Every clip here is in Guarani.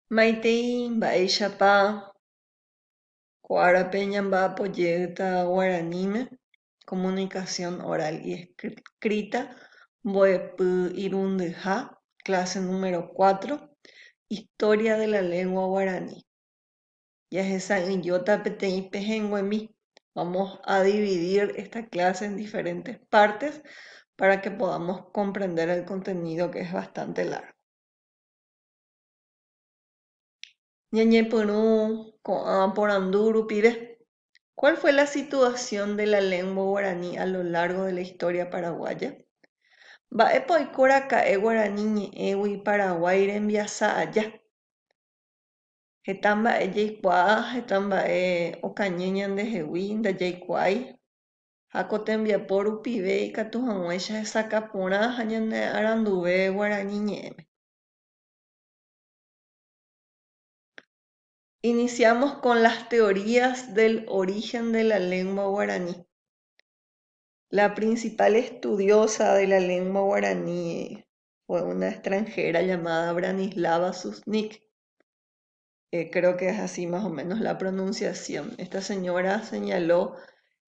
Maitei mba'éichapa ko árape ñamba'apo jeýta guaraníme, Comunicación Oral y Escrita, mbo'epy irundyha, clase número cuatro, Historia de la lengua guaraní. Jahesa'ỹijóta peteĩ pehẽnguemi. Vamos a dividir esta clase en diferentes partes para que podamos comprender el contenido que es bastante largo. Ñañepyrũ ko'ã porandu rupive. ¿Cuál fue la situación de la lengua guaraní a lo largo de la historia paraguaya? Mba'épa oiko raka'e guarani ñe'ẽgui Paraguái rembiasa aja? Heta mba'e jaikuaa, heta mba'e okañy ñandehegui ndajaikuaái, ha ko tembiapo rupive ikatu hag̃uáicha hesakã porã ha ñanearanduve guarani ñe'ẽme. Iniciamos con las teorías del origen de la lengua guaraní. La principal estudiosa de la lengua guaraní fue una extranjera llamada Branislava Susnik. Eh, creo que es así más o menos la pronunciación. Esta señora señaló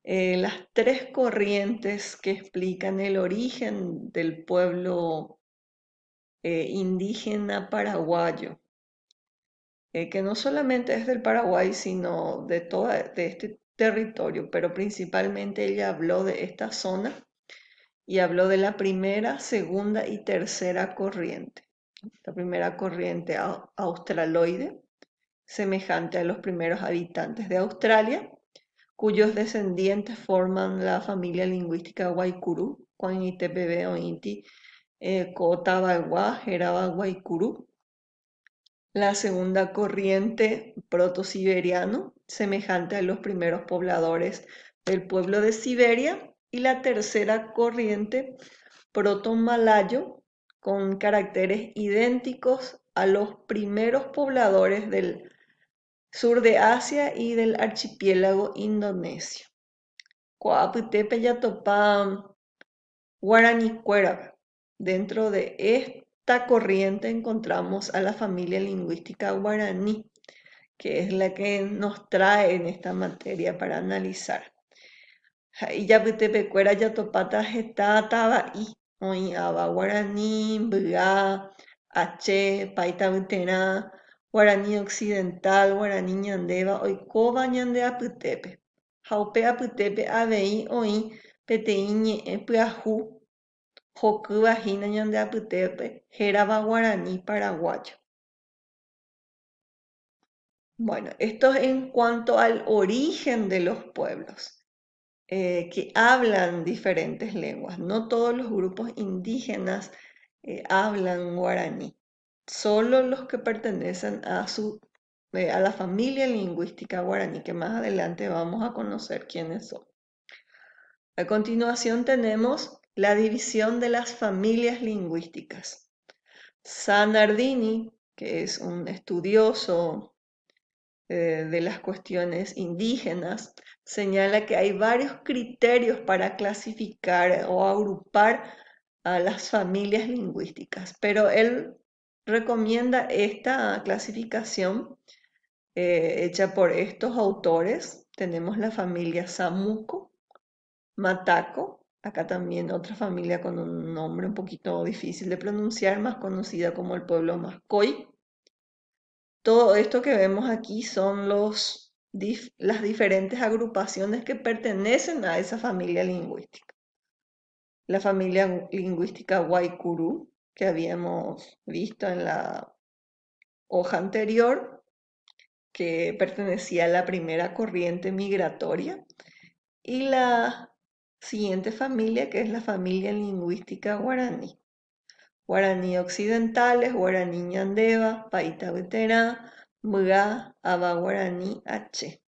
eh, las tres corrientes que explican el origen del pueblo eh, indígena paraguayo, eh, que no solamente es del Paraguay, sino de todo de este territorio, pero principalmente ella habló de esta zona y habló de la primera, segunda y tercera corriente. La primera corriente australoide, semejante a los primeros habitantes de Australia, cuyos descendientes forman la familia lingüística Guaycurú, Cuanitepebe o Inti, eh, ko tavaygua hérava Guaycurú. La segunda corriente proto-siberiano, semejante a los primeros pobladores del pueblo de Siberia, y la tercera corriente proto-malayo, con caracteres idénticos a los primeros pobladores del sur de Asia y del archipiélago indonesio. Ko apytépe jatopa guaranikuérape. Dentro de esta corriente encontramos a la familia lingüística guaraní, que es la que nos trae en esta materia para analizar. Ha ijapytepekuéra jatopáta heta tava'i, oĩ ava guarani, mbyja, ache, paitavyterã, guarani occidental, guarani ñandéva oikóva ñande apytépe. Ha upe apytépe avei oĩ peteĩ ñe'ẽ pyahu hokýva hína ñande apytépe hérava guarani paraguayo. Bueno, esto es en cuanto al origen de los pueblos eh, que hablan diferentes lenguas. No todos los grupos indígenas eh, hablan guaraní, solo los que pertenecen a, su, eh, a la familia lingüística guaraní, que más adelante vamos a conocer quiénes son. A continuación tenemos la división de las familias lingüísticas. Zanardini, que es un estudioso eh, de las cuestiones indígenas, señala que hay varios criterios para clasificar o agrupar a las familias lingüísticas, pero él recomienda esta clasificación eh, hecha por estos autores. Tenemos la familia Samuco, Mataco, acá también otra familia con un nombre un poquito difícil de pronunciar, más conocida como el pueblo Mascoy. Todo esto que vemos aquí son los, las diferentes agrupaciones que pertenecen a esa familia lingüística. La familia lingüística Guaycurú, que habíamos visto en la hoja anterior, que pertenecía a la primera corriente migratoria, y la siguiente familia, que es la familia lingüística guaraní. Guaraní occidentales, guaraní ñandéva, paita vyterã, mbyja, ava guaraní, ache.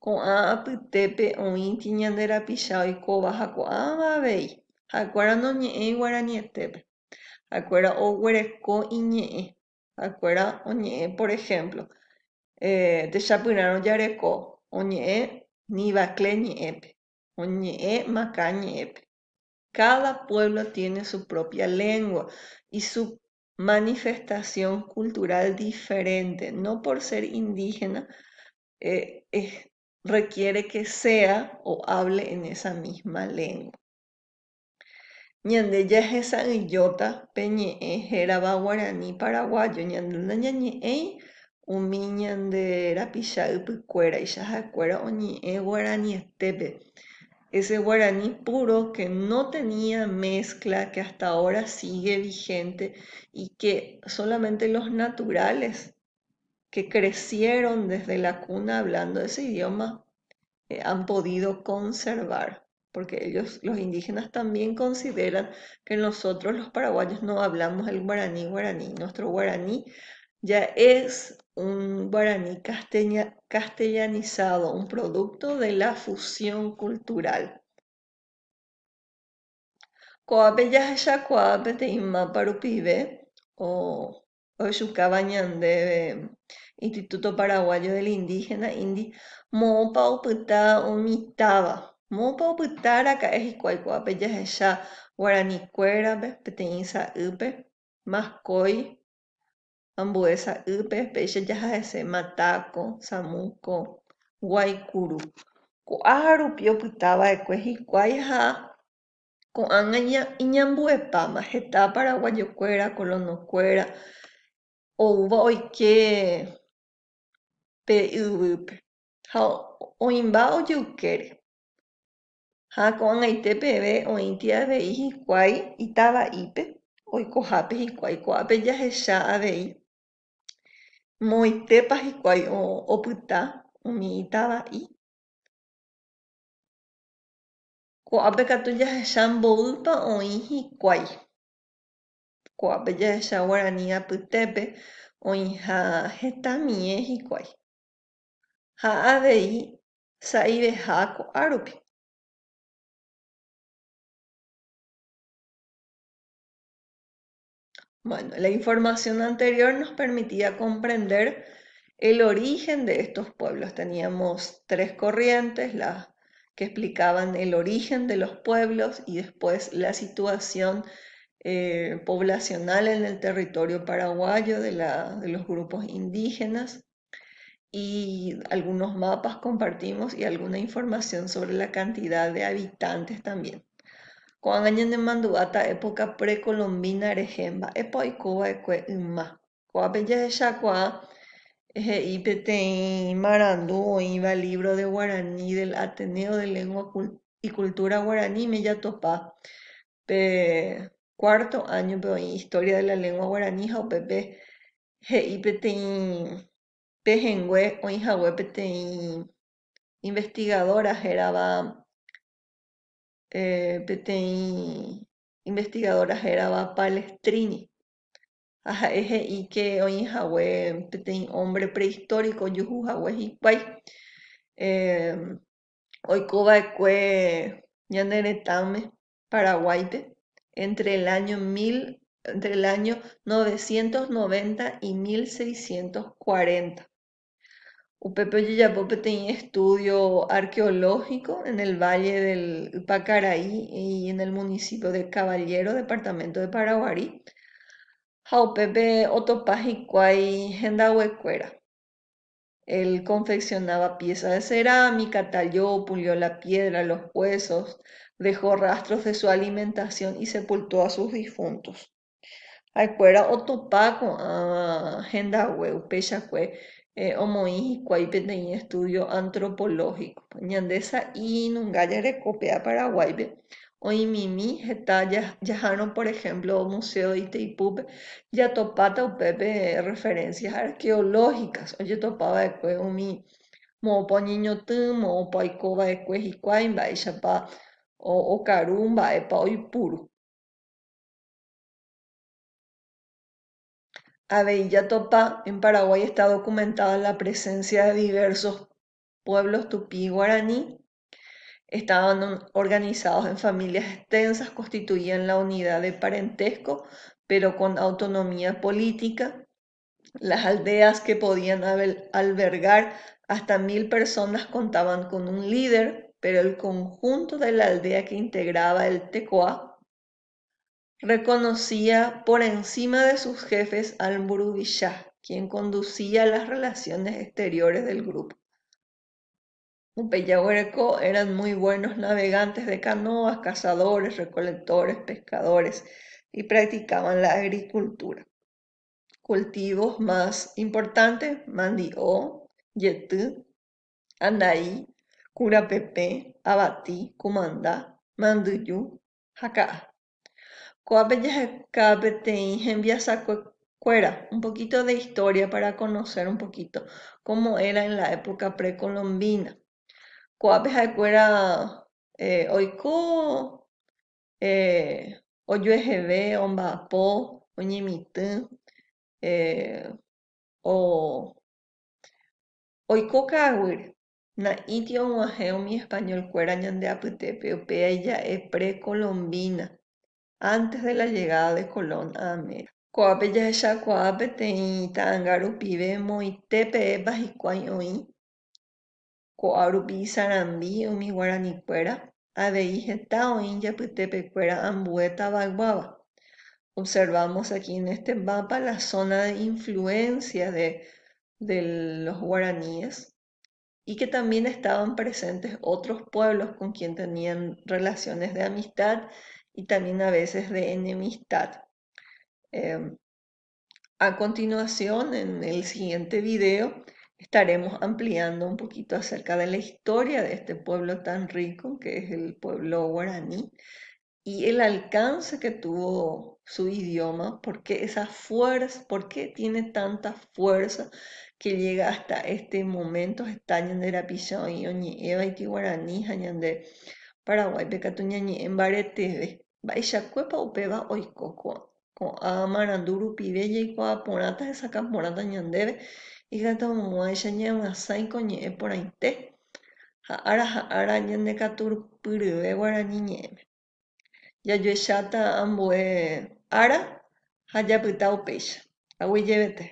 Ko'ã apytépe oĩti ñande rapicha oikóva ha ko'ãva avei, ha'ekuéra noñe'ẽi guaranietépe. Ha'ekuéra oguereko iñe'ẽ. Ha'ekuéra oñe'ẽ, por ejemplo, techapyrãrõ jareko oñe'ẽ Nivaclé ñe'ẽpe, oñe'ẽ Makã ñe'ẽpe. Cada pueblo tiene su propia lengua y su. manifestación cultural diferente. No por ser indígena eh, requiere que sea o hable en esa misma lengua. Ñande jahesa'ỹijóta pe ñe'ẽ hérava guarani paraguayo, ñande nañañe'ẽi umi ñande rapicha ypykuéraicha, ha'ekuéra oñe'ẽ guaranietépe. Ese guaraní puro que no tenía mezcla, que hasta ahora sigue vigente y que solamente los naturales que crecieron desde la cuna hablando ese idioma han podido conservar, porque ellos, los indígenas, también consideran que nosotros los paraguayos no hablamos el guaraní guaraní. Nuestro guaraní ya es un guaraní castellanizado, un producto de la fusión cultural. Ko'ápe jahechakuaa peteĩ mapa rupive ohechukáva ñandéve Instituto Paraguayo del Indígena, INDI, moõpa opyta umi táva, moõpa opyta raka'e hikuái ko'ápe jahecha guaranikuérape peteĩ sa'ýpe, Maskói ambue sa'ýpe, péicha jaha hese Matáko, Samúko, Guaikuru. Ko'áha rupi opyta va'ekue hikuái ha Ko'ág̃a iñambuepáma heta paraguayokuéra, colonokuéra oúva oike pe yvýpe ha oĩmba ojoykére. Ha ko'ag̃aite peve oĩti avei hikuái itava'ípe oikohápe hikuái. Ko'ápe jahecha avei moõitépa hikuái opyta umi itava'i. Ko'ápe katu jahecha mboýpa oĩ hikuái. Ko'ápe jahecha guarani apytépe oĩha hetamie hikuái. Ha avei sa'iveha ko'árupi. Bueno, la información anterior nos permitía comprender el origen de estos pueblos. Teníamos tres corrientes, las que explicaban el origen de los pueblos y después la situación poblacional en el territorio paraguayo de los grupos indígenas y algunos mapas compartimos y alguna información sobre la cantidad de habitantes también. Ko'ág̃a ñanemandu'áta época precolombina rehe mba'épa oikova'ekue yma. Ko'ápe jahechakuaa he'i peteĩ marandu oĩva libro de guaraní del Ateneo de Lengua y Cultura Guaraníme jatopa pe cuarto año-pe oĩ Historia de la Lengua Guaraní ha upépe he'i peteĩ pehẽngue oĩhague peteĩ investigadora hérava peteĩ investigadora hérava Palestrini ha ha'e he'i ke oĩ hague peteĩ hombre prehistórico ojuhu hague hikuái oiko va'ekue ñane retãme Paraguáipe entre el año mil entre el año 990 y 1640. Upépe ojejapo peteĩ estudio arqueológico en el valle del Ypacaraí y en el municipio de Caballero, departamento de Paraguarí, ha upépe otopa hikuái hendaguekuéra. Él confeccionaba piezas de cerámica, talló, pulió la piedra, los huesos, dejó rastros de su alimentación y sepultó a sus difuntos. Ha'ekuéra otopa ko'ã hendague upeichakue omoĩ hikuái peteĩ estudio antropológico. Ñande sa'i nunga jareko péva Paraguáipe oĩmimi heta jahárõ por ejemplo Museo de Itaipúpe jatopáta upépe referencias arqueológicas ojetopa va'ekue umi moõpa oñeñotỹ, moõpa oiko va'ekue hikuái, mba'éichapa okaru, mba'épa oipuru. Avei jatopa, en Paraguay está documentada la presencia de diversos pueblos tupí guaraní. Estaban organizados en familias extensas, constituían la unidad de parentesco, pero con autonomía política. Las aldeas que podían albergar hasta 1000 personas contaban con un líder, pero el conjunto de la aldea que integraba el Tecoa. Reconocía por encima de sus jefes al mburuvicha, quien conducía las relaciones exteriores del grupo. Upe jaguereko eran muy buenos navegantes de canoas, cazadores, recolectores, pescadores y practicaban la agricultura. Cultivos más importantes, mandi'o, jety, andai, kurapepe, avati, kumanda, mandyju ha ka'a. Ko'ápe jaheka peteĩ hembiasakuekuéra, un poquito de historia para conocer un poquito cómo era en la época precolombina. Ko'ápe ha'ekuéra oiko ojueheve, omba'apo, oñemitỹ, oiko ka'aguýre. Na'ĩti og̃uahẽ umi español-kuéra ñande apytépe, upéva ja'e precolombina, antes de la llegada de Colón a América. Ko'ápe jahechakuaa peteĩ ta'ãnga rupive moõite peẽpa hikuái oĩ, ko'a rupi isarambi umi guaranikuéra, avei heta oĩ ijapytepekuéra ambue tavayguáva. Observamos aquí en este mapa la zona de influencia de los guaraníes y que también estaban presentes otros pueblos con quien tenían relaciones de amistad y también a veces de enemistad. A continuación, en el siguiente video, estaremos ampliando un poquito acerca de la historia de este pueblo tan rico que es el pueblo guaraní y el alcance que tuvo su idioma, por qué esa fuerza, por qué tiene tanta fuerza que llega hasta este momento, heta ñande rapicha oĩ oñe'ẽva guaraní ha ñande Paraguáipe katu ñañe'ẽ mbareteve. Mba'eichakuépa upéva oiko ko'ã marandu rupive jaikuaa porãta hesakã porãta ñandéve ikatu hag̃uáicha ñamyasãi ko ñe'ẽ porãite ha ára ha ára ñandekatupyryve guarani ñe'ẽme. Jajoecháta ambue ára ha japyta upéicha. Aguyjevete.